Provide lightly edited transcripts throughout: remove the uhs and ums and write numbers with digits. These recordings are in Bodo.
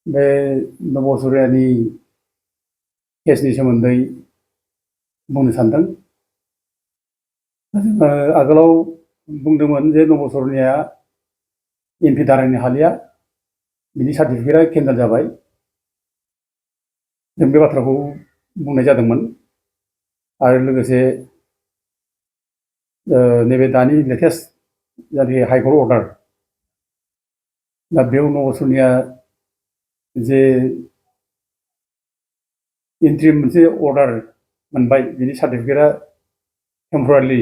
बे नबसुरियानि केसनि सोमोन्दै बुंनो सानदों। जोङो आगोलाव बुंदोंमोन जे नबसुरियाया एमपि दारायनो हालिया, बिनि सार्टिफिकेटआ केन्सेल जाबाय। जों बे बाथ्राखौ बुंनाय जादोंमोन। आरो लोगोसे नैबे दानि लेटेस्ट जायनाखि हाइकर्ट अर्डार, दा बेयाव नबसुरिया जे इन्ट्रिम मोनसे अर्डार मोनबाय, बिनि सार्टिफिकेटआ टेम्परारि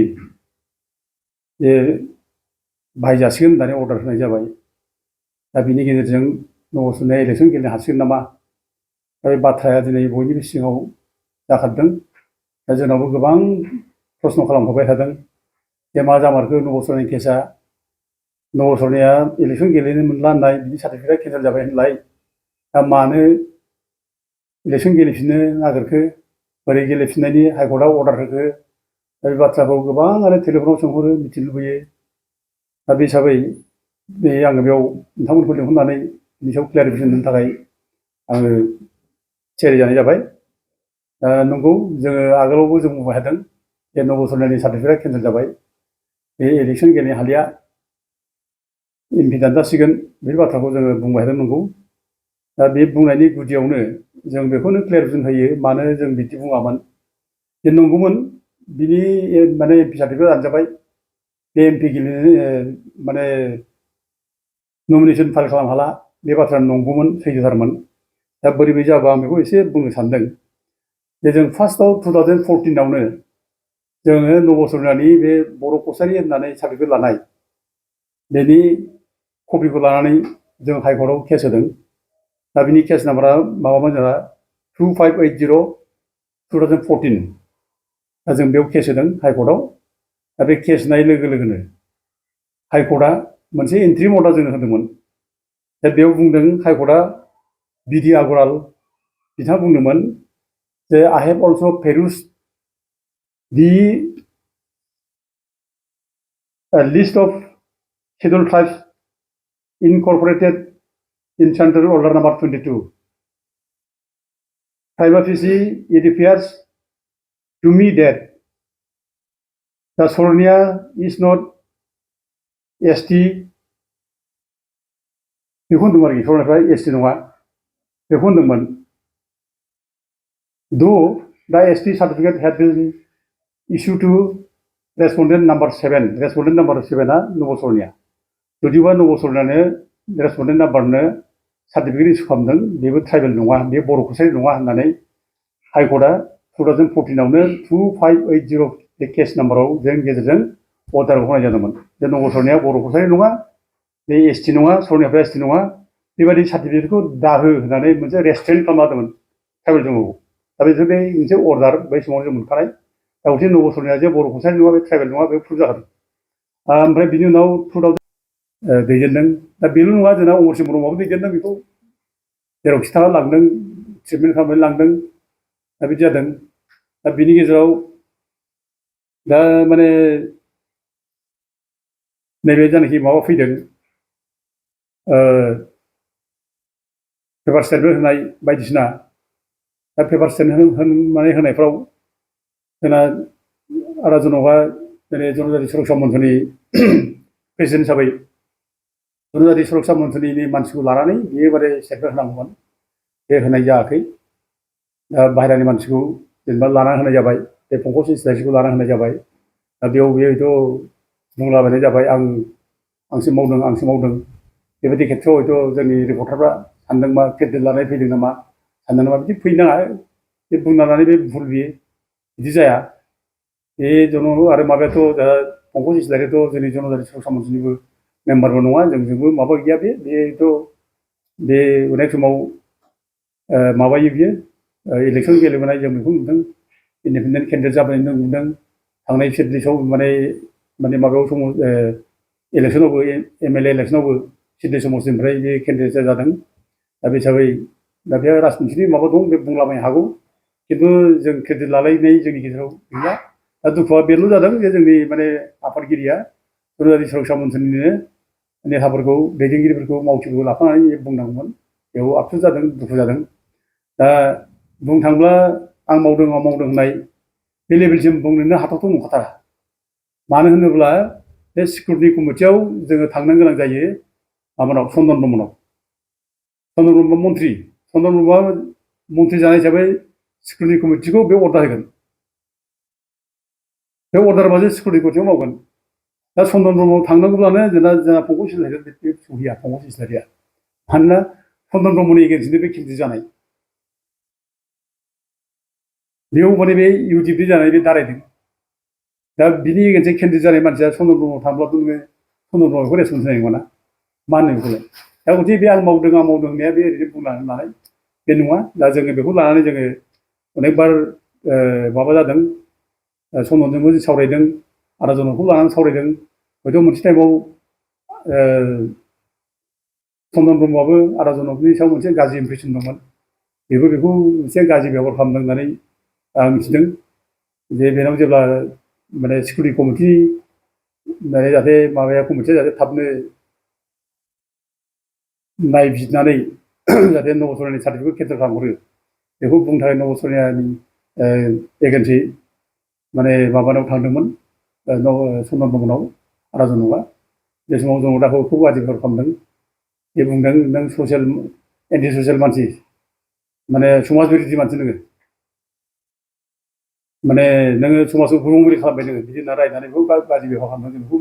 जे बाहायजासिगोन होननानै अर्डार होनाय जाबाय। दा बिनि गेजेरजों नबसुरिया इलेक्सन गेलेनो हासिगोन नामा, दा बे बाथ्राया दिनै बयनिबो सिगाङाव जाखारदों। दा जोंनावबो गोबां प्रश्न खालामहरबाय थादों जे मा जामारखो नबसुरियानि केसआ, नबसुरिया इलेक्सन गेलेनो मोनला होननाय, बिनि सार्टिफिकेटआ केन्सेल जाबाय होनलाय, दा मानो इलेक्सन गेलेफिननो नागिरखो, बोरै गेलेफिननायनि हाइकर्टआ अर्डार होखो, दा बे बाथ्राखौ गोबाङानो टेलिफनाव सोंहरो, मिथिनो लुबैयो। दा बे हिसाबै आङो बेयाव नोंथांमोनखौ लिंहरनानै बिनि सायाव क्लियारिफिकेसन होनो थाखाय आङो थियारि जानाय जाबाय। नंगौ, जोङो आगोलावबो जों बुंबाय थादों जे नबसुरियानि सार्टिफिकेटआ केन्सेल जाबाय, बे इलेक्सन गेलेनो हालिया, एमपि दानजासिगोन, बे बाथ्राखौ जोङो बुंबाय थादों। नंगौ, दा बे बुंनायनि गुदियावनो जों बेखौनो क्लियारिफिकेसन होयो, मानो जों बिदि बुङामोन। जे नंगौमोन, बिनि माने एमपि सार्टिफिकेट दानजाबाय, बे एमपि गेलेनो माने नमिनेसन फाइल खालामनो हाला, बे बाथ्राया नंगौमोन, सैथोथारमोन। दा बोरै जाबा आं बेखौ एसे बुंनो सानदों। जे जों फार्स्टआव 2014आवनो जोङो नबसुरियानि बे बर' कसारि होननानै सार्टिफिकेट लानाय, बेनि कपिखौ लानानै जों हाइकर्टआव केस होदों। दा बिनि केस नाम्बारा माबामोन जोंहा 2580/2014। दा जों बेयाव केस होदों हाइकर्टआव। दा बे केस होनाय लोगो लोगोनो हाइकर्टआ मोनसे इन्ट्रिम अर्डार जोंनो होदोंमोन। दा बेयाव बुंदों हाइकर्टआ, बिडि आगरवाल बिथाङा बुंदोंमोन जे I have also perused the list of scheduled tribes incorporated in Central Order number 22. Prima facie, it appears to me that the Sornia is not ST. बेखौ होनदों आरोखि, सरनियाफ्रा ST नङा, बेखौ होनदोंमोन। Though the ST certificate had been issued to respondent number 7, respondent number 7आ नबसुरिया, जुदिबा नबसुरियानो रेसपन्डेन्ट नाम्बारनो सार्टिफिकेट इस्यु खालामदों, बेबो ट्राइबेल नङा, बे बर' कसारि नङा होननानै हाइकर्टआ 2014आवनो 2580 बे केस नाम्बाराव जों गेजेरजों अर्डार होनाय जादोंमोन। जे नबसुरिया बर' कसारि नङा, बे ST नङा, सरनियाफ्रा ST नङा, बेबायदि सार्टिफिकेटखौ दाहो होननानै मोनसे रेस्ट्रिक्ट खालामना होदोंमोन ट्राइबेल जमाखौ। दा बेजों बे मोनसे अर्डार बै समाव जों मोनखानाय। दा गंसे नबसुरिया जे बर' कसारि नङा, बे ट्राइबेल नङा, बे प्रुभ जाखादों। ओमफ्राय बिनि उनाव 2000 दैदेनदों। दा बेल' नङा, जोंना अमरसिं ब्रह्मआबो दैदेनदों बेखौ, जेरावखि थाङा लांदों, ट्रिटमेन्ट खालामनानै लांदों। दा बिदि जादों। दा बिनि गेजेराव दा माने नैबे जानाखि माबा फैदों, पेपार स्टेटमेन्ट होनाय बायदिसिना, दा पेपार स्टेटमेन्ट माने होनायफ्राव जोंना राजनवा दिनै जनजाति सुरक्षा मन्चनि प्रेसिडेन्ट हिसाबै जनजाति सुरक्षा मन्चनि मानसिखौ लानानै बियो माने स्टेटमेन्ट होनांगौमोन, बे होनाय जायाखै। दा बाहेरानि मानसिखौ जेनेबा लाना होनाय जाबाय, बे पंकज इसलारिखौ लाना होनाय जाबाय। दा बेयाव बेयोथ' बुंलाबायनाय जाबाय, आंसो मावदों। बेबायदि खेथ्रआव हयथ' जोंनि रिपर्टारफ्रा सानदों मा केन्डिडेट लानाय फैदों नामा, सानदों नामा, बिदि फैनो नाङा, बे बुंना लानानै बे भुल, बिदि जाया। बे आरो माबायाथ' दा पंकज इसलारियाथ' जोंनि जनजाति सुरक्षा मन्चनिबो मेम्बारबो नङा, जोंजोंबो माबा गैया। बेथ' बे अनेक समाव माबायो बियो, इलेक्सन गेलेबोनाय, जों बेखौ नुदों। इन्डिपेन्डेन्ट केन्डिडेट जाबोनाय नुदों। थांनाय 7 माने माबायाव समाव इलेक्सनावबो MLA इलेक्सनावबो सिडनी समष्टिनिफ्राय बे केन्डिडेट जादों। दा बे हिसाबै दा बे राजनितिनि माबा दं, बे बुंलाबायनो हागौ, खिन्थु जों केन्डिडेट लालायनाय जोंनि गेजेराव गैया। दा दुखुआ बेल' जादों जे जोंनि माने आफादगिरिया जनजाति सुरक्षा मन्चनिनो नेताफोरखौ, दैदेनगिरिफोरखौ, मावथिफोरखौ लाफानानै बुंनांगौमोन। बेयाव आबसुस जादों, दुखु जादों। दा बुंनो थाङोब्ला आं मावदों होननाय बे लेभेलसिम बुंनोनो हाथावथाव नंखाथारा। मानो होनोब्ला बे सिकिउरिटि कमिटियाव जोङो थांनो गोनां जायो माबानाव चन्दन ब्रह्मनाव। चन्दन ब्रह्म मन्थ्रि, चन्दन ब्रह्मआ मन्थ्रि जानाय हिसाबै सिकिउरिटि कमिटिखौ बे अर्डार होगोन। बे अर्डार बाजै सिकिउरिटि कमिटियाव मावगोन। दा चन्दन ब्रह्मआव थांनांगौब्लानो जोंना फंकज इस्लारिया बे सहैया, फंकज इस्लारिया। मानोना चन्दन ब्रह्मनि एगेन्स्टनि बे केन्डिडेट जानाय। बेयाव माने बे इउडिएफनि जानाय बे दारायदों। दा बिनि एगेन्स्टजों केन्डिडेट जानाय मानसिया चन्दन ब्रह्मआव थांब्लाथ' नोङो चन्दन ब्रह्मखौ रेसपन्स होनाय नङा ना। मा होनो बेखौलाय? दा गथिखे बे आं मावदों होननाया बे ओरैनो बुंनानै लानाय बे नङा। दा जोङो बेखौ लानानै जोङो अनेकबार माबा जादों, चन्दनजोंबो सावरायदों, आराजनखौ लानानै सावरायदों। हयथ' मोनसे टाइमाव चन्दन ब्रह्मआबो आराजननि सायाव मोनसे गाज्रि इमप्रेसन दंमोन। बेखौ मोनसे गाज्रि बेबहार खालामदों होननानै आं मिथिदों। जे बेनाव जेब्ला माने सिकिउरिटि कमिटि माने जाहाथे माबाया कमिटिया जाहाथे थाबनो नायबिजिरनानै जाहाथे नब सरनानि सार्टिफिकेटखौ केन्सेल खालामहरो, बेखौ बुंनो थाखाय नब सरनानि एगेन्सि माने माबानाव थांदोंमोन चन्दन ब्रह्मनाव, आराजनआ। बे समाव जों दाखौ गाज्रि बेबहार खालामदों। बे बुंदों नों ससियेल एन्टि ससियेल मानसि, माने समाज बिरोधि मानसि नोङो, माने नोङो समाजखौ गुबुंले खालामबाय नोङो, बिदि होनना रायनानै बेखौ गाज्रि बेबहार खालामदों। जों बेखौ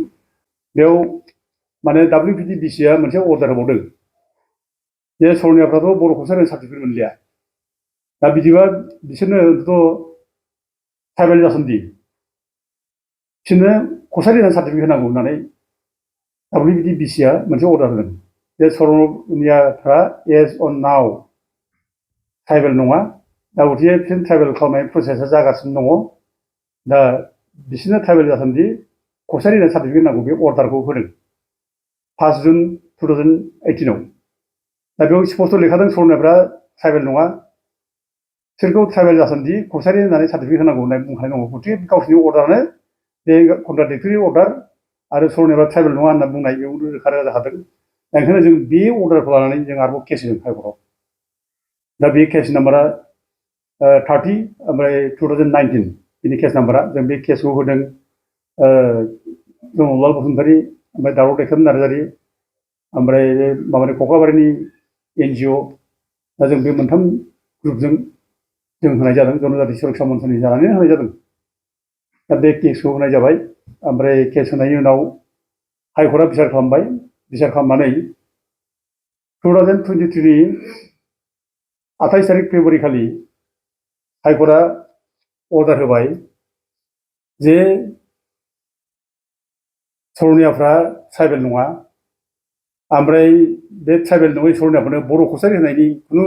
बेयाव माने WPDBCआ मोनसे अर्डार होबावदों जे सरनियाफ्राथ' बर' कसारिनि सार्टिफिकेट मोनलिया। दा बिदिबा बिसोरनोथ' ट्राइबेल जासोनदि बिसोरनो कसारि होननानै सार्टिफिकेट होनांगौ होननानै WPDBCआ मोनसे अर्डार होदों जे सरनियाफ्रा एज अन नाव ट्राइबेल नङा। दा गथिखे बिसोर ट्राइबेल खालामनाय प्रसेसा जागासिनो दङ। दा बिसोरनो ट्राइबेल जासोनदि कसारि होननानै सार्टिफिकेट नांगौ, बे अर्डारखौ होदों 5 जुन 2018आव। दा बेयाव स्पस्ट लिरखादों सरनियाफ्रा ट्राइबेल नङा, बिसोरखौ ट्राइबेल जासोनदि कसारि होननानै सार्टिफिकेट होनांगौ होननानै बुंखानाय दङ। गथिखे गावसोरनि अर्डारानो बे कन्ट्राडिक्टरि अर्डार आरो सरनियाफ्रा ट्राइबेल नङा होनना बुंनाय बेयावनो रोखा रोखा जाखादों। दा ओंखायनो जों बे अर्डारखौ लानानै जों आरोबाव केस होदों हाइकर्टआव। दा बे केस नाम्बारा 30 ओमफ्राय 2019 बिनि केस नाम्बारा। जों बे केसखौ होदों जमलाल बसुमतारी, ओमफ्राय दावराव दैखाम नार्जारी, ओमफ्राय माबानि कक्लाबारिनि NGO। दा जों बे मोनथाम ग्रुपजों जों होनाय जादों, जनजाति सुरक्षा मन्चनि जानानै होनाय जादों। दा बे केसखौ होनाय जाबाय। ओमफ्राय केस होनायनि उनाव हाइकर्टआ बिसार खालामबाय। बिसार खालामनानै 2023नि 28 तारिख फेब्रुवारि खालि हाइकर्टआ अर्डार होबाय जे सरनियाफ्रा ट्राइबेल नङा, ओमफ्राय बे ट्राइबेल नङै सरनियाफोरनो बर' कसारि होनायनि खुनु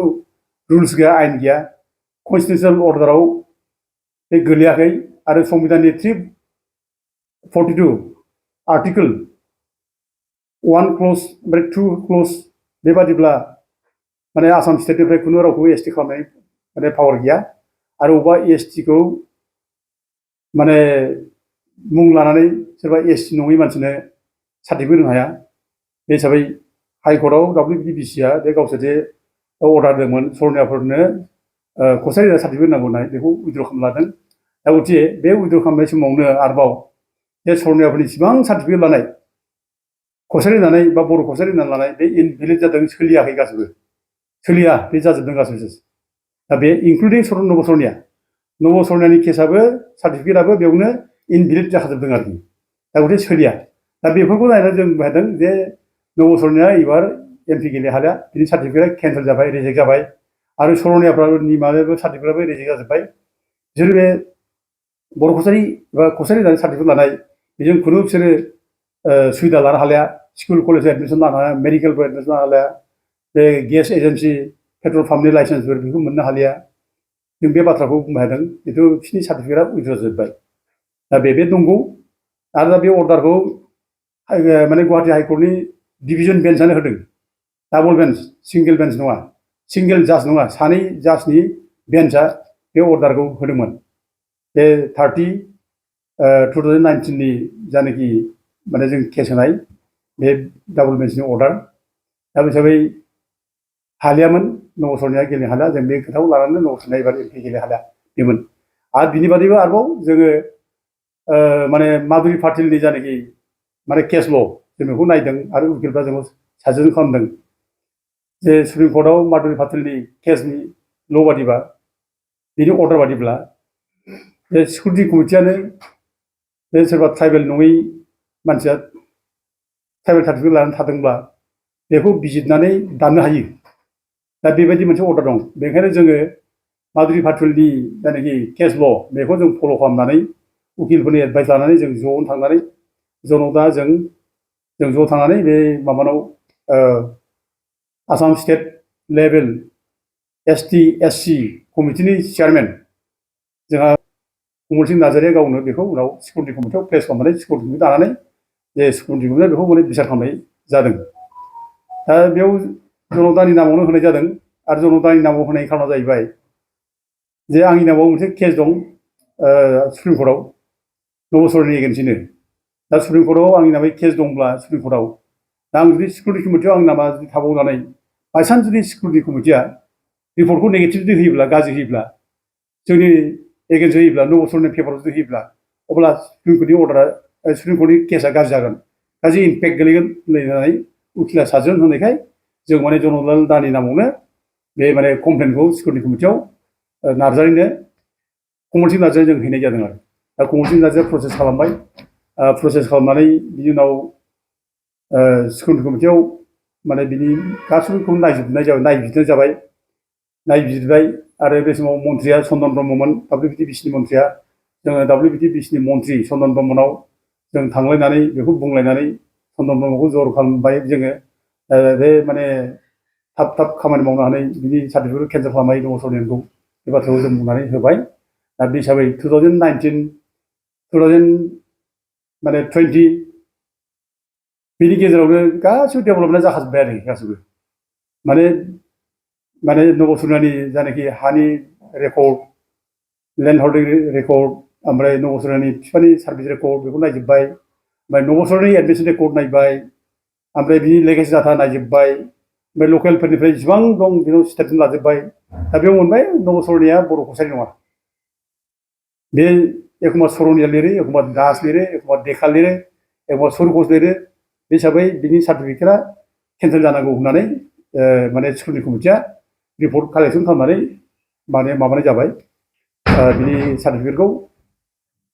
रुल्स गैया, आयेन गैया, कनस्टिटिउसनेल अर्डाराव बे गोलैयाखै। आरो संबिधाननि 342 आर्टिकोल 1 क्लज ओमफ्राय 2 क्लज बेबादिब्ला माने आसाम स्टेटनिफ्राय खुनु रावखौ ST खालामनाय माने पावार गैया। आरो अबेबा STखौ माने मुं लानानै सोरबा ST नङै मानसिनो सार्टिफिकेट होनो हाया। बे हिसाबै हाइकर्टआव WPDBCआ बे गावसोर जे अर्डार होदोंमोन सरनियाफोरनो कसारि होनना सार्टिफिकेट नांगौ होननाय, बेखौ उइद्र' खालामना लादों। दा गथिखे बे उइद्र' खालामनाय समावनो आरोबाव बे सरनियाफोरनि सिबां सार्टिफिकेट लानाय कसारि होननानै बा बर' कसारि होननानै लानाय बे इनभेलिड जादों, सोलियाखै, गासिबो सोलिया, बे जाजोबदों गासिबो। दा बे इनक्लुडिं नब सरनियानि केसआबो सार्टिफिकेटआबो बेयावनो इनभेलिड जाखाजोबदों आरोखि। दा गथिखे सोलिया। दा बेफोरखौ नायनानै जों बुंदों जे नब सरनिया एबार MP गेलेनो हालिया, बिनि सार्टिफिकेटआ केन्सेल जाबाय, रिजेक्ट जाबाय। आरो सरनियाफोरनि माबायाबो सार्टिफिकेटआबो रिजेक्ट जाजोब्बाय। बिसोर बे बर' कसारि बा कसारि होननानै सार्टिफिकेट लानाय, बेजों खुनु बिसोरो सुबिदा लानो हालिया, स्कुल कलेजाव एडमिसन लानो हालिया, मेडिकेलफ्राव एडमिसन लानो हालिया, बे गेस एजेन्सि पेट्रल पाम्पनि लाइसेन्सफोर बेखौ मोननो हालिया। जों बे बाथ्राखौ बुंनो हादों। जिथु बिसोरनि सार्टिफिकेटआ उइद्र' जोब्बाय। दा बे नंगौ। आरो दा बे अर्डारखौ माने गुवाहाटि हाइकर्टनि डिभिजन बेन्चआनो होदों। डाबल बेन्च, सिंगेल बेन्च नङा, सिंगेल जाज नङा, सानै जाजनि बेन्चआ बे अर्डारखौ होदोंमोन। बे 30 2019नि जानाखि माने जों केस होनाय बे डाबल बेन्चनि अर्डार। दा बे हिसाबै हालियामोन नब सरनेया गेलेनो हाला जों बे खोथाखौ लानानै नब सरनेया एबार एमपि गेलेनो हाला बेमोन आरो बिनि बादैबो आरोबाव जोङो माने माधुरि पाटिलनि जानाखि माने केस ल' जों बेखौ नायदों आरो उकिलफ्रा जोंखौ साजेसन खालामदों जे सुप्रिम कर्टआव माधुरि पाटिलनि केसनि ल' बादिबा बिनि अर्डार बादिब्ला बे सिकिउरिटि कमिटियानो बे सोरबा ट्राइबेल नङै मानसिया ट्राइबेल सार्टिफिकेट लानानै थादोंब्ला बेखौ बिजिरनानै दाननो हायो दा बेबायदि मोनसे अर्डार दं बेनिखायनो जोङो माधुरि पाटिलनि जायनाखि केस ल' बेखौ जों फल' खालामनानै उकिलफोरनि एडभाइस लानानै जों ज'नो थांनानै जोंनाव दा जों ज' थांनानै बे माबानाव Assam state level ST SC कमिटिनि चेयारमेन जोंहा कमल सिंह नार्जारिया गावनो बेखौ उनाव सिकिउरिटि कमिटियाव प्लेस खालामनानै सिकिउरिटि कमिटि दानानै जे सिकिउरिटि कमिटिया बेखौ माने बिसार खालामनाय जादों दा बेयाव जनतानि नामावनो होनाय जादों आरो जनतानि नामाव होनाय खारना जाहैबाय जे आंनि नामाव मोनसे केस दं सुप्रिम कर्टआव नब सरनेनि एगेन्स्टनो दा सुप्रिम कर्टआव आंनि नामै केस दंब्ला सुप्रिम कर्टआव दा आं जुदि सिकिउरिटि कमिटियाव आंनि नामा जुदि थाबावनानै बायसान्स जुदि सिकिउरिटि कमिटिया रिपर्टखौ नेगेटिभ होयोब्ला गाज्रि होयोब्ला जोंनि एगेन्स्ट होयोब्ला नब सरनेनि पेपाराव जुदि होयोब्ला अब्ला सुप्रिम कर्टनि अर्डारा सुप्रिम कर्टनि केसा गाज्रि जागोन गाज्रि इम्पेक्ट गोलैगोन होननानै उकिला साजेसन होनायखाय जों माने जनरलाल दानि नामावनो बे माने कमप्लेनखौ सिकिउरिटि कमिटियाव नार्जारिनो कमल सिंह नार्जारि जों हैनाय जादों आरो दा कमल सिंह नार्जारिया प्रसेस खालामबाय प्रसेस खालामनानै बिनि उनाव सिकिउरिटि कमिटियाव माने बिनि गासैखौबो नायबिजिरनाय जाबाय नायबिजिरबाय आरो बे समाव मन्थ्रिया चन्दन ब्रह्ममोन WBTBCनि मन्थ्रिया जोङो WBTBCनि मन्थ्रि चन्दन ब्रह्मनाव जों थांलायनानै बेखौ बुंलायनानै चन्दन ब्रह्मखौ जर खालामबाय जोङो बे माने थाब खामानि मावनो हानाय बिनि सार्टिफिकेटखौ केन्सेल खालामबाय नब सरनेनिखौ बे बाथ्राखौ जों बुंनानै होबाय दा बे हिसाबै 2020 बिनि गेजेरावनो गासिबो डेभेलपमेन्टआ जाखाजोब्बाय आरो गासिबो माने नब सरनेनि जायनाखि हानि रेकर्ड लेन्ड हल्डिं रेकर्ड ओमफ्राय नब सरनेनि बिफानि सार्भिस रेकर्ड बेखौ नायजोब्बाय ओमफ्राय नब सरनेनि एडमिसन रेकर्ड नायबाय ओमफ्राय बिनि लेगेसि डाटा नायजोब्बाय ओमफ्राय लकेलफोरनिफ्राय जेसेबां दं बेनाव स्टेटमेन्ट लाजोब्बाय दा बेयाव मोनबाय नब सरनेया बर' कसारि नङा बे एखमबा सरनिया लिरो एखमबा दास लिरो एखमबा देखा लिरो एखमबा सुरघोष लिरो बे हिसाबै बिनि सार्टिफिकेटआ केन्सेल जानांगौ होननानै माने सिकिउरिटि कमिटिया रिपर्ट कालेक्सन खालामनानै माने माबानाय जाबाय बिनि सार्टिफिकेटखौ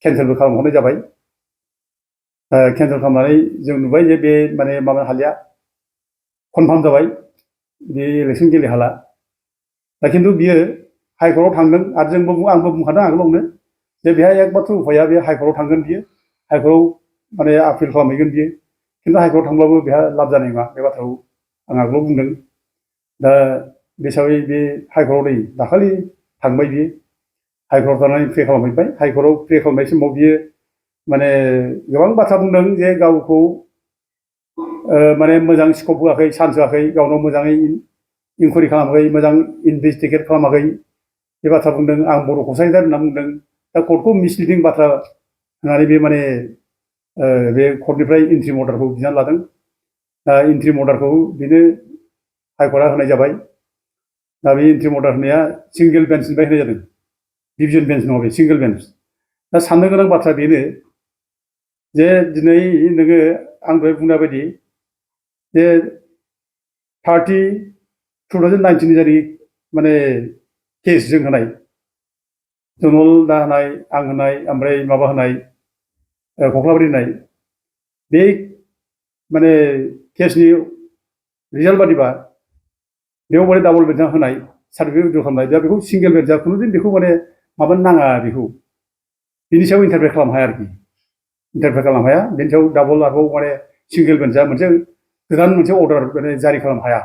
केन्सेलबो खालामहरनाय जाबाय केन्सेल खालामनानै जों नुबाय जे बे माने माबानो हालिया कनफार्म जाबाय बे इलेक्सन गेले हाला दा खिन्थु बियो हाइकर्टआव थांदों आरो आंबो बुंखादों आगोलावनो जे बेहा एकमात्र उफाया बे हाइकर्टआव थांगोन बियो हाइकर्टआव माने आपिल खालामहैगोन बियो खिन्थु हाइकर्टआव थांब्लाबो बेहा लाब जानाय नङा बे बाथ्राखौ आं आगोलाव बुंदों दा बे हिसाबै बे हाइकर्टआव नै दाखालि थांबाय बियो हाइकर्टआव थांनानै प्रे खालामहैबाय हाइकर्टआव प्रे खालामनाय समाव बियो माने गोबां बाथ्रा बुंदों जे गावखौ माने मोजां स्कप होआखै चान्स होआखै गावनाव मोजाङै इनकुवारि खालामाखै मोजां इनभेस्टिगेट खालामाखै बे बाथ्रा बुंदों आं बर' कसारिदार होनना बुंदों दा कर्टखौ मिसलिडिं बाथ्रा होननानै बे माने बे कर्टनिफ्राय इन्ट्रिम अर्डारखौ बिनानै लादों दा इन्ट्रिम अर्डारखौ बेनो हाइकर्टआ होनाय जाबाय दा बे इन्ट्रिम अर्डार होनाया सिंगेल बेन्चनिफ्राय होनाय जादों डिभिजन बेन्च नङा बे सिंगेल बेन्च दा साननो गोनां बाथ्रा बेनो जे दिनै नोङो आं दहाय बुंनाय बायदि जे 2019 जारि माने केस जों होनाय जनरल दा होनाय आं होनाय ओमफ्राय माबा होनाय कख्लाबारि होनाय बे माने केसनि रिजाल्ट बादिबा बेयाव माने डाबल बेन्चआ होनाय सार्टिफिकेट उइड्र खालामनाय दा बेखौ सिंगेल बेन्चआ खुनुदिन बेखौ माने माबानो नाङा बेखौ बिनि सायाव इन्टारप्रेट खालामनो हाया आरोखि इन्टारप्रेट खालामनो हाया बेनि सायाव डाबल आरोबाव माने सिंगेल बेन्चआ मोनसे गोदान मोनसे अर्डार माने जारि खालामनो हाया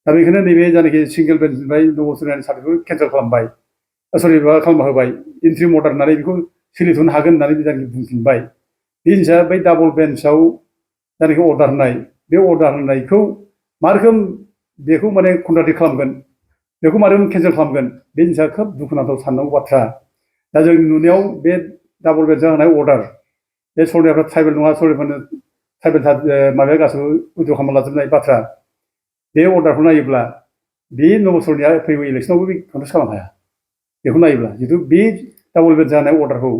दा बेखायनो नैबे जायनाखि सिंगेल बेन्चनिफ्राय नब सरनेनि सार्टिफिकेट केन्सेल खालामबाय सरि माबा खालामना होबाय इन्ट्रिम अर्डार होननानै बेखौ सोलिथ'नो हागोन होननानै जायनाखि बुंफिनबाय बे जिनिसा बै डाबल बेन्चआव जायनाखि अर्डार होनाय बे अर्डार होनायखौ मा रोखोम बेखौ माने कन्ट्राडिक्ट खालामगोन बेखौ मा रोखोम केन्सेल खालामगोन बे जिनिसा खोब दुखुनांथाव साननांगौ बाथ्रा दा जों नुनायाव बे डाबल बेन्चआ होनाय अर्डार बे सरनेफ्रा ट्राइबेल नङा सरनेफोरनो ट्राइबेल माबाया गासिबो उइड्र खालामना लाजोबनाय बाथ्रा बे अर्डारखौ नायोब्ला बे नबसरनिया फैगौ इलेक्सनावबो बे कन्टेस्ट खालामनो हाया बेखौ नायोब्ला जितु बे डाबल बेन्च जानाय अर्डारखौ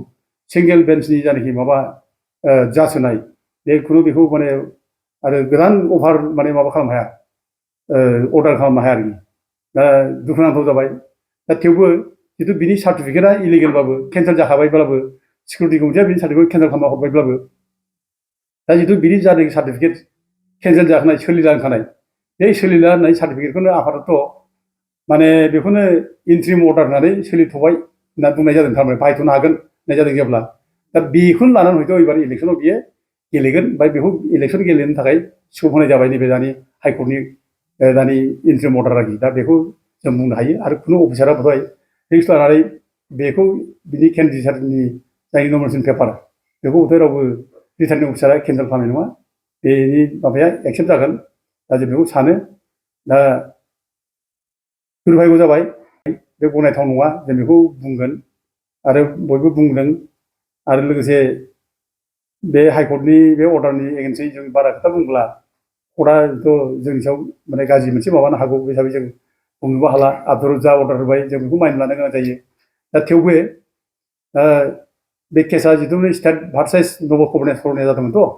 सिंगेल बेन्चनि जानाखि माबा जाज होनाय बेखौनो बेखौ माने आरो गोदान अभार माने माबा खालामनो हाया अर्डार खालामनो हाया आरोखि दा दुखुनांथाव जाबाय दा थेवबो जितु बिनि सार्टिफिकेटआ इलिगेलबाबो केन्सेल जाखाबायब्लाबो सिकिउरिटि कमिटिया बिनि सार्टिफिकेट केन्सेल खालामना हरबायब्लाबो दा जितु बिनि जादों सार्टिफिकेट केन्सेल जाखानाय सोलिलांखानाय बे सोलिला होननाय सार्टिफिकेटखौनो आफादाथ' माने बेखौनो इन्ट्रिम अर्डार होननानै सोलिथ'बाय होनना बुंनाय जादों थारमाने बाहायथ'नो हागोन होननाय जादों जेब्ला दा बेखौनो लानानै हयथ' एबार इलेक्सनाव बियो गेलेगोन ओमफ्राय बेखौ इलेक्सन गेलेनो थाखाय स्कप होनाय जाबाय नैबे दानि हाइकर्टनि दानि इन्ट्रिम अर्डार आरोखि दा बेखौ जों बुंनो हायो आरो खुनु अफिसारा बोहाय रिक्स लानानै बेखौ बिनि केन्डिडेटनि जाय नमिनेसन पेपार बेखौ हयथ' रावबो रिटार्निं अफिसारा केन्सेल खालामनाय नङा बेनि माबाया एक्सेप्ट जागोन दा जों बेखौ सानो दा दुर्भाग्य जाबाय बे गनायथाव नङा जों बेखौ बुंगोन आरो बयबो बुंदों आरो लोगोसे बे हाइकर्टनि बे अर्डारनि एगेन्स्टै जों बारा खोथा बुंब्ला कर्टआथ' जोंनि सायाव माने गाज्रि मोनसे माबानो हागौ बे हिसाबै जों बुंनोबो हाला आदालत जा अर्डार होबाय जों बेखौ मानिना लानो गोनां जायो दा थेवबो बे केसा जिथु स्टेट भार्सेस नब कुमार सरनिया जादोंमोनथ'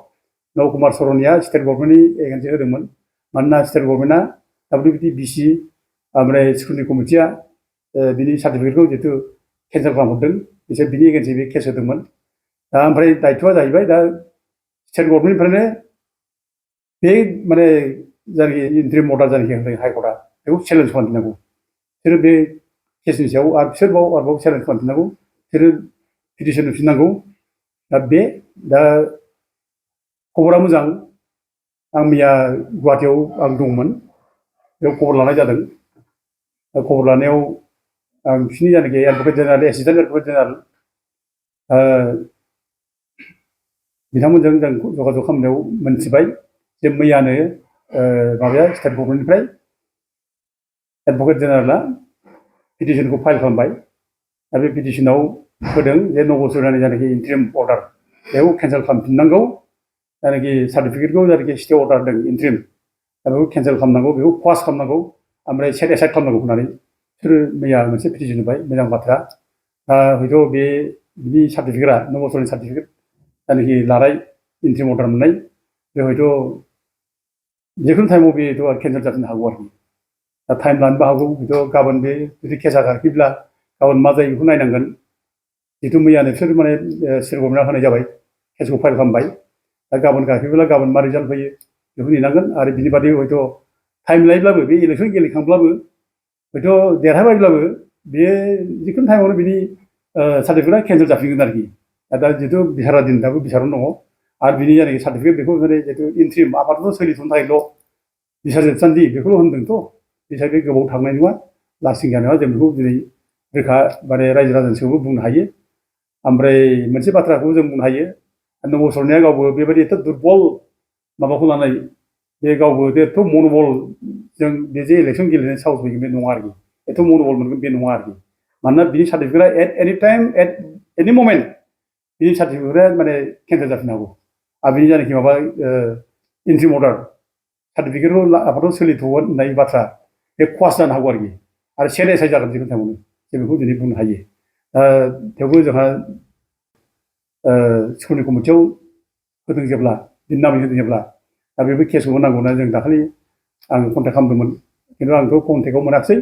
नब कुमार सरनिया स्टेट गभर्नमेन्टनि एगेन्स्टै होदोंमोन मानोना स्टेट गभर्नमेन्टआ WBC ओमफ्राय सिकिउरिटि कमिटिया बिनि सार्टिफिकेटखौ जितु केन्सेल खालामहरदों बिसोर बिनि एगेन्स्टै बे केस होदोंमोन दा ओमफ्राय दायथ'आ जाहैबाय दा स्टेट गभर्नमेन्टनिफ्रायनो बे माने जायनाखि इन्ट्रिम अर्डार जायनाखि होदों हाइकर्टआ बेखौ चेलेन्ज खालामफिननांगौ बिसोरो बे केसनि सायाव आरो आरोबाव चेलेन्ज खालामफिननांगौ बिसोरो पिटिसन होफिननांगौ दा खबरा मोजां आं मैया गुवाहाटियाव आं दंमोन बेयाव खबर लानाय जादों खबर लानायाव आं बिसोरनि जायनाखि advocate general assistant advocate general बिथांमोनजों जों जगाजग खालामनायाव मोनथिबाय जे मैयानो माबाया स्टेट गभर्नमेन्टनिफ्राय एडभकेट जेनेरेला पिटिसनखौ फाइल खालामबाय दा बे पिटिसनाव होदों जे नबसरनि जायनाखि इन्ट्रिम अर्डार बेखौ केन्सेल खालामफिननांगौ जायनाखि सार्टिफिकेटखौ जायनाखि स्टे अर्डार होदों इन्ट्रिम दा बेखौ केन्सेल खालामनांगौ बेखौ क्वास खालामनांगौ ओमफ्राय सेट एसाइड खालामनांगौ होननानै बिसोरो मैया मोनसे पिटिसन होबाय मोजां बाथ्रा दा हयथ' बिनि सार्टिफिकेटआ नबसरनि सार्टिफिकेट जायनाखि लानाय इन्ट्रिम अर्डार मोननाय बे हयथ' जिखुनु टाइमाव बेथ' केन्सेल जाफिननो हागौ आरोखि दा टाइम लानोबो हागौ हयथ' गाबोन बे जुदि केसा गाखिब्ला गाबोन मा जायो बेखौ नायनांगोन जितु मैयानो बिसोर माने स्टेट गभर्नमेन्टआ होनाय जाबाय केसखौ फाइल खालामबाय दा गाबोन गाखिब्ला गाबोन मा रिजाल्ट फैयो बेखौ नेनांगोन आरो बिनि बादै हयथ' टाइम लायोब्लाबो बे इलेक्सन गेलेखांब्लाबो हयथ' देरहाबायब्लाबो बेयो जिखुनु टाइमावनो बिनि सार्टिफिकेटआ केन्सेल जाफिनगोन आरोखि दा जितु बिसारा दिन दाबो बिसारावनो दङ आरो बिनि जायनाखि सार्टिफिकेट बेखौ माने जितु इन्ट्रिम आफादथ' सोलिथ'नो थाखायल' बिसार जोबसान्दि बेखौल' होनदोंथ' बे हिसाबै गोबाव थांनाय नङा लास्टिं जानाय नङा जों बेखौ दिनै रोखा माने रायजो राजानि सिगाङावबो बुंनो हायो ओमफ्राय मोनसे बाथ्राखौ जों बुंनो हायो नबसरनिया गावबो बेबायदि एथ' दुरबल माबाखौ लानाय बे गावबो एथ' मन'बल जों बे जे इलेक्सन गेलेनाय साहस फैगोन बे नङा आरोखि एथ' मन'बल मोनगोन बे नङा आरोखि मानोना बिनि सार्टिफिकेटआ एट एनि टाइम एट एनि ममेन्ट बिनि सार्टिफिकेटआ माने केन्सेल जाफिननो हागौ आरो बिनि जायनाखि माबा इन्ट्रिम अर्डार सार्टिफिकेटखौ आफादाव सोलिथ'गोन होननाय बाथ्रा बे क्वास जानो हागौ आरो सेट एसाइड जागोन जिखुनु टाइमावनो जों बेखौ दिनै बुंनो हायो थेवबो जोंहा सिकिउरिटि कमिटियाव होदों जेब्ला बिनि नामै होदों जेब्ला दा बेबो केसखौ होनांगौना जों दाखालि आं कन्टेक्ट खालामदोंमोन खिन्थु आंथ' कन्टेक्टआव मोनाखिसै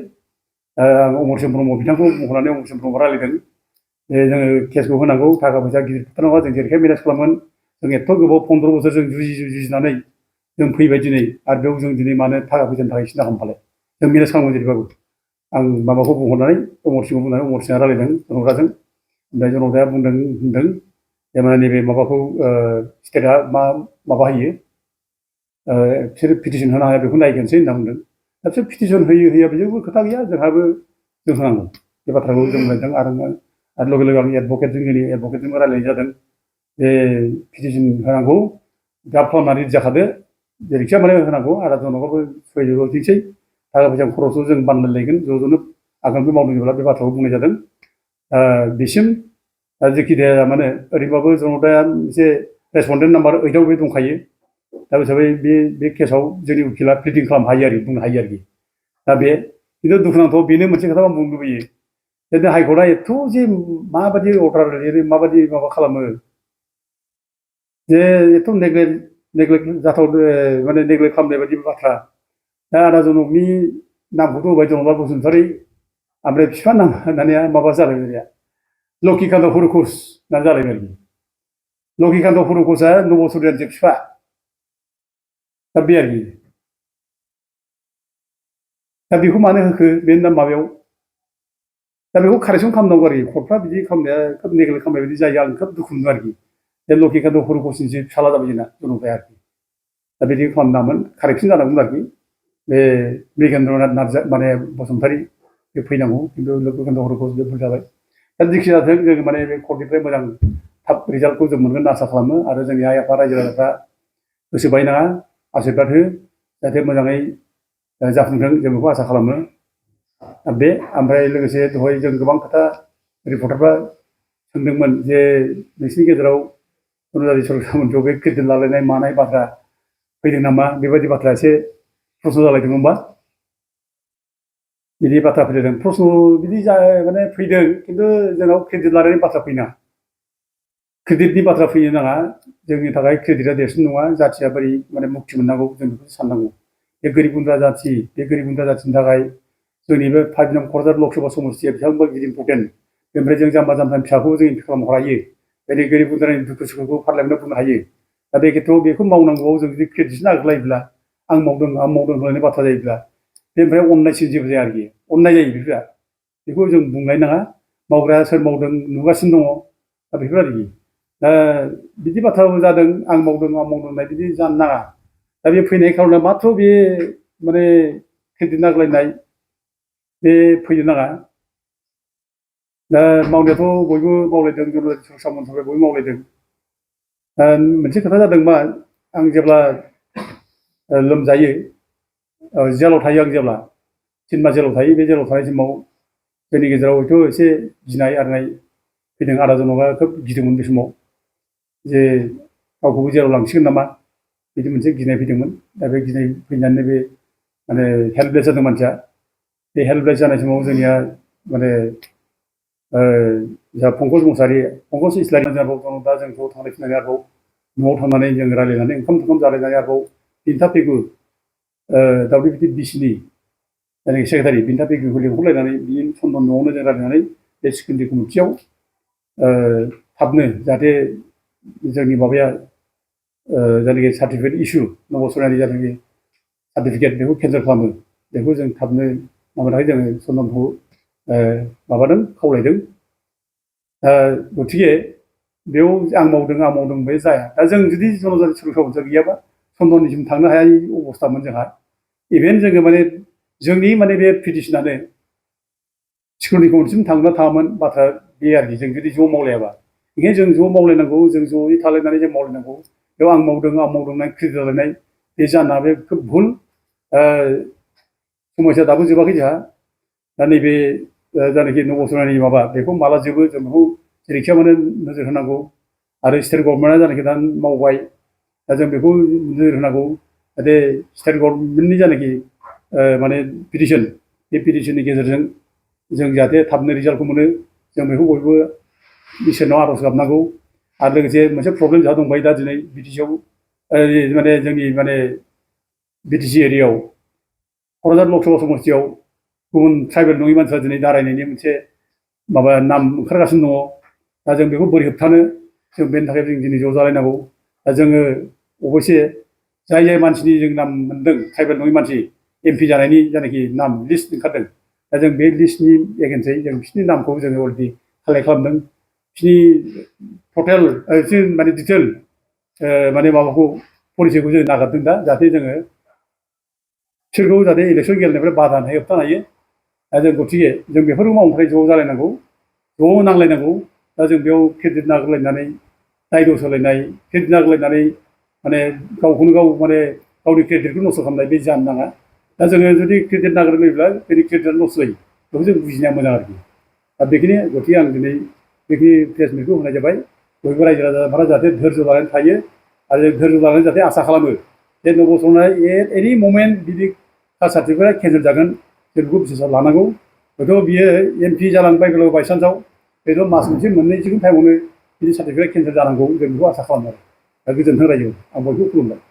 आं अमरसिं ब्रह्म बिथांखौ मुंख'नानै अमरसिं ब्रह्म रायज्लायदों जे जोङो केसखौ होनांगौ थाखा फैसा गिदिर खोथा नङा जों जेरैखाय मेनेज खालामोन जों एथ' गोबाव 15 बोसोर जों जुजिनानै जों फैबाय दिनै आरो बेयाव जों दिनै मानो थाखा फैसानि थाखाय सिन्था खालामफालाय जों मेनेज खालामगोन जेरैबाबो आं माबाखौ बुंहरनानै अमरसिंखौ बुंनानै अमरसिंआ रायज्लायदों जनकराजों ओमफ्राय जनकराया होनदों जे माने नैबे माबाखौ स्टेटआ माबा होयो बिसोर पिटिसन होनो हाया बेखौ नायगोनसै होनना बुंदों दा बिसोर पिटिसन होया बेजोंबो खोथा गैया जोंहाबो जों होनांगौ बे बाथ्राखौ जों बुंलायदों आरो लगे लगे आं एडभकेटजों जोंनि एडभकेटजोंबो रायज्लायनाय जादों जे पिटिसन होनांगौ ड्राफ्ट खालामनानै जाखादो जेरैखिया माने होनांगौ आरो जनकआबो सयजोबसै थाखा फैसा खरसखौ जों बानलायलायगोन ज'नो आगानखौ मावदों जेब्ला बे बाथ्राखौ बुंनाय जादों बिसिम जेखि जाया माने ओरैबाबो जनकआ मोनसे रेसपन्डेन्ट नाम्बार 8आव बे दंखायो दा बे हिसाबै बे केसाव जोंनि उकिला प्लिडिं खालामनो हायो आरो बुंनो हायो आरोखि दा बे खिन्थु दुखुनांथाव बेनो मोनसे खोथा आं बुंनो लुबैयो जे हाइकर्टआ एथ' जे माबायदि अर्डार लिरो माबायदि माबा खालामो जे एथ' नेग्लेक्ट जाथाव माने नेग्लेक्ट खालामनाय बायदि बाथ्रा दा आदा जनकनि नामखौथ' होबाय जनकलाल बसुमतारी ओमफ्राय बिफा नाम दानिया माबा जालायबाय लक्ष्मीकान्त हुरखोस होननानै जालायबाय लक्ष्मीकान्त हुरखोसआ नब चौधुरियानिसो बिफा दा बे आरोखि दा बेखौ मानो होखो बे माबायाव दा बेखौ कारेक्सन खालामनांगौ आरोखि कर्टफ्रा बिदि खालामनाया खोब नेग्लेक्ट खालामनाय बायदि जायो आं खोब दुखु मोनो आरोखि जे लक्ष्मीकान्त हुरखोसनिसो फिसाला जाबाय जोंना जनकया आरोखि दा बिदि खालामनांगौमोन कारेक्सन जानांगौमोन आरोखि बे मृगेन्द्रनाथ नार्जारी माने बसुमतारी बे फैनांगौ खिन्थु लक्ष्मीकान्त हुरखोस बे भुल जाबाय दा जेखि जाथों जों माने बे कर्टनिफ्राय मोजां थाब रिजाल्टखौ जों मोनगोन आसा खालामो आरो जोंनि आइ आफा रायजो राजाफ्रा गोसो बायनाङा आशीर्बाद हो जाहाथे मोजाङै जाफुंथों जों बेखौ आसा खालामो बे ओमफ्राय लोगोसे दहाय जों गोबां खोथा रिपर्टारफ्रा सोंदोंमोन जे नोंसिनि गेजेराव धनजारि सरकार मन्थ्रियाव बे क्रेडिट लालायनाय मानाय बाथ्रा फैदों नामा बेबायदि बाथ्रा एसे प्रश्न जालायदोंमोनबा बिदि बाथ्रा फैदों प्रश्न बिदि माने फैदों खिन्थु जोंनाव क्रेडिट लालायनाय बाथ्रा फैना क्रेडिटनि बाथ्रा फैनो नाङा जोंनि थाखाय क्रेडिटआ देरसिन नङा जाथिया बोरै माने मुक्ति मोननांगौ जों बेखौ साननांगौ बे गोरिब गुन्द्रा जाथि बे गोरिब गुन्द्रा जाथिनि थाखाय जोंनि बे 5 नं क'क्राझार लकसभा समस्तिया बेसेबांबा गिदिर इम्पर्टेन्ट बेनिफ्राय जों जाम्बा जाम्बानि फिसाखौ जों इमप्रुभ खालामनो हायो बे गोरिब गुन्द्रानि दुखु सुखुखौ पार्लियामेन्टआव बुंनो हायो दा बे खेथ्रआव बेखौ मावनांगौआव जों जुदि क्रेडिट नागिरलायोब्ला आं मावदों होननानै बाथ्रा जायोब्ला बे ओमफ्राय अननायसिन जेबो जाया आरोखि अननाय जायो बेखौ जों बुंलाय नाङा मावग्राया सोर मावदों नुगासिनो दङ दा बेफोर आरोखि दा बिदि बाथ्राबो जादों आं मावदों होननाय बिदि जानो नाङा दा बे फैनाय खार'ना माथ्र' बे माने क्रेडिट नागिरलायनाय बे फैनो नाङा दा मावनायाथ' बयबो मावलायदों जनजाति सरकार मन्थ्रिफ्रा बयबो मावलायदों दा मोनसे खोथा जादों मा आं जेब्ला लोमजायो जेलाव थायो आं जेब्ला 3 मास जेलाव थायो बे जेलाव थानाय समाव जोंनि गेजेराव हयथ' एसे गिनाय आरनाय फैदों आदा जनकआ खोब गिदोंमोन बे समाव जे गावखौबो जेराव लांसिगोन नामा बिदि मोनसे गिनाय फैदोंमोन दा बे गिनाय फैनानै बे माने हेल्पलेस जादों मानसिया बे हेल्पलेस जानाय समाव जोंनिया माने जा पंकज मुसाहारि पंकज इस्लारि आरोबाव दा जों ज' थांनाय फैनानै आरोबाव न'आव थांनानै जों रायज्लायनानै ओंखाम जालायनानै आरोबाव बिन्था पेगु दावदै बिसिनि जायनाखि सेक्रेटारि बिन्था पेगुखौ लिंहरलायनानै बिनि सन्दन न'आवनो जों रायज्लायनानै बे सेकेन्डारि कमिटियाव थाबनो जाहाथे जोंनि माबाया जायनाखि सार्टिफिकेट इसु नबसरनारि जायनाखि सार्टिफिकेट बेखौ केन्सेल खालामो बेखौ जों थाबनो माबानो थाखाय जोङो सन्दनखौ माबादों खावलायदों गतिके बेयाव आं मावदों बे जाया दा जों जुदि जनजाति सरकार मन्थ्रिया गैयाबा सन्दननिसिम थांनो हायै अबस्थामोन जोंहा इभेन जोङो माने जोंनि माने बे पिटिसनानो स्कुलनि कमिटिसिम थांना थाङामोन बाथ्रा बे आरोखि जों जुदि ज' मावलायाबा ओंखायनो जों ज' मावलायनांगौ जों ज'यै थालायनानै जों मावलायनांगौ बेयाव आं मावदों होननाय क्रेडिट लालायनाय बे जाना बे खोब भुल समस्या दाबो जोबाखै जोंहा दा नैबे जायनाखि नबसरनारि माबा बेखौ माला जोबो जों बेखौ जेरैखिया माने नोजोर होनांगौ आरो स्टेट गभर्नमेन्टआ जायनाखि दा मावबाय दा जों बेखौ नोजोर होनांगौ जाहाथे स्टेट गभर्नमेन्टनि जायनाखि माने पिटिसन बे पिटिसननि गेजेरजों जों जाहाथे थाबनो रिजाल्टखौ मोनो जों बेखौ बयबो इसोरनाव आर'ज गाबनांगौ आरो लोगोसे मोनसे प्रब्लेम जोंहा दंबाय दा दिनै बिटिसिआव माने जोंनि माने बिटिसि एरियायाव क'क्राझार लकसभा समस्तियाव गुबुन ट्राइबेल नङि मानसिफ्रा दिनै दारायनायनि मोनसे माबा नाम ओंखारगासिनो दङ दा जों बेखौ बोरै होबथानो जों बेनि थाखाय जों दिनै ज' जालायनांगौ दा जोङो अबयसे जाय मानसिनि जों नाम मोन्दों ट्राइबेल नङि मानसि एमपि जानायनि जायनाखि नाम लिस्ट ओंखारदों दा जों बे लिस्टनि एगेन्सै जों बिसोरनि नामखौ जोङो अलरेडि कालेक्ट खालामदों बिसोरनि टटेल माने डिटेल माने माबाखौ पलिसिखौ जों नागारदों दा जाहाथे जोङो बिसोरखौ जाहाथे इलेक्सन गेलेनायनिफ्राय बादा होनाय होबथानो हायो दा जों गतिके जों बेफोरखौ मावनो थाखाय ज' जालायनांगौ ज' नांलायनांगौ दा जों बेयाव क्रेडिट नागिरलायनानै दाय दस होलायनाय क्रेडिट नागिरलायनानै माने गावखौनो गाव माने गावनि क्रेडिटखौ नस्थ' खालामनाय बे जानो नाङा दा जोङो जुदि क्रेडिट नागिरलायोब्ला जोंनि क्रेडिटआ लस जायो बेखौ जों बुजिनाया मोजां आरोखि दा बेखिनि गतिके आं दिनै बेखिनि प्रेस मिटखौ होनाय जाबाय बयबो रायजो राजाफोरा जाहाथे धैर्य लानानै थायो आरो धैर्य लानानै जाहाथे आसा खालामो जे नबसरनाय एट एनि ममेन्ट बिदि कास्ट सार्टिफिकेटआ केन्सेल जागोन जों बेखौ बिसासाव लानांगौ हयथ' बियो MP जालांबाय बायसान्सआव बेथ' मास मोनसे मोननैसो टाइमावनो बिनि सार्टिफिकेट केन्सेल जानांगौ जों बेखौ आसा खालामो आरो दा गोजोन्थों रायजो आं बयखौबो खुलुमबाय।